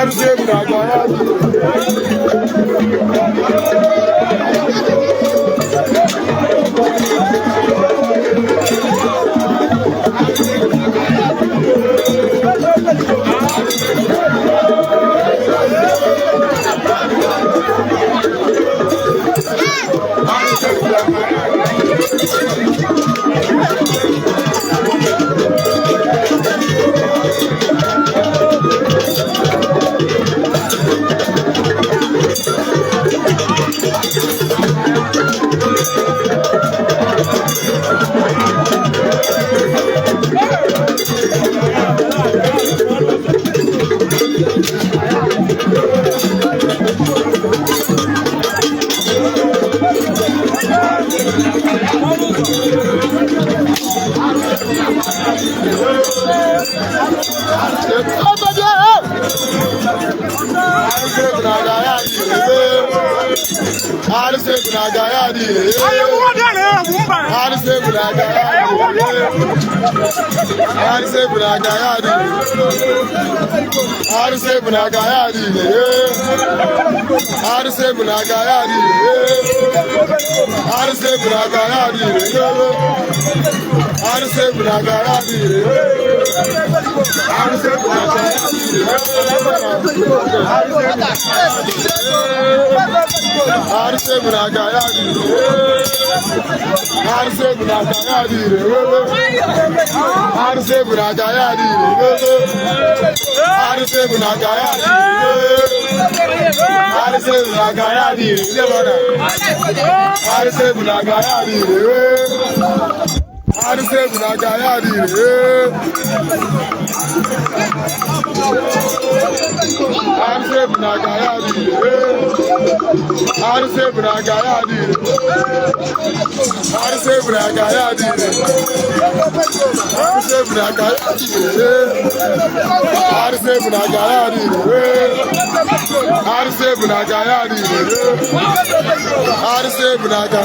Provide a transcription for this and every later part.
Arụsị egwu na-aga ya dị ire. Arụsị egwu na-aga ya dị ire. Arụsị egwu na-aga ya dị ire. Arụsị egwu na-aga ya dị ire. Arụsị egwu na-aga ya dị ire. Arụsị egwu na-aga ya dị ire. Arụsị egwu na-aga ya dị ire. Arụsị egwu na-aga ya dị ire. Arụsị egwu na-aga ya dị ire. Arụsị egwu na-aga ya dị ire. Arụsị egwu na-aga ya dị ire. Arụsị egwu na-aga ya dị ire. Arụsị egwu na-aga ya dị ire. Arụsị egwu na-aga ya dị ire. Arụsị egwu na-aga ya dị ire. Ndị mmadụ. Arụsị egwu na-aga ya dị ire. Arụsị egwu na-aga ya dị ire. Arụsị egwu na-aga ya dị ire. Arụsị egwu na-aga ya dị ire. Arụsị egwu na-aga ya dị ire. Arụsị egwu na-aga ya dị ire. Arụsị egwu na-aga ya dị ire. Arụsị egwu na-aga ya dị ire. Arụsị egwu na-aga.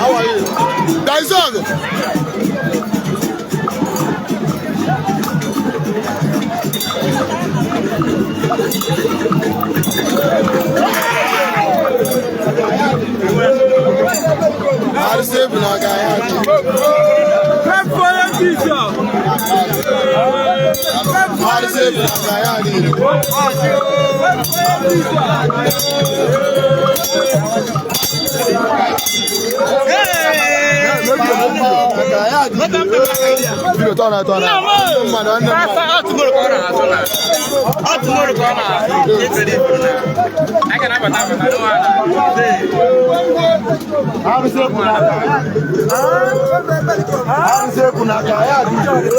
How are you? Daizog! Arụsị egwu na-aga ya dị. Arụsị egwu na-aga ya dị ire. Aga ya dị ire. Biko tọọ na tọọ na. Mmadụ nwanne mmadụ. Arụsị egwu na-aga. Arụsị egwu na-aga ya dị ire.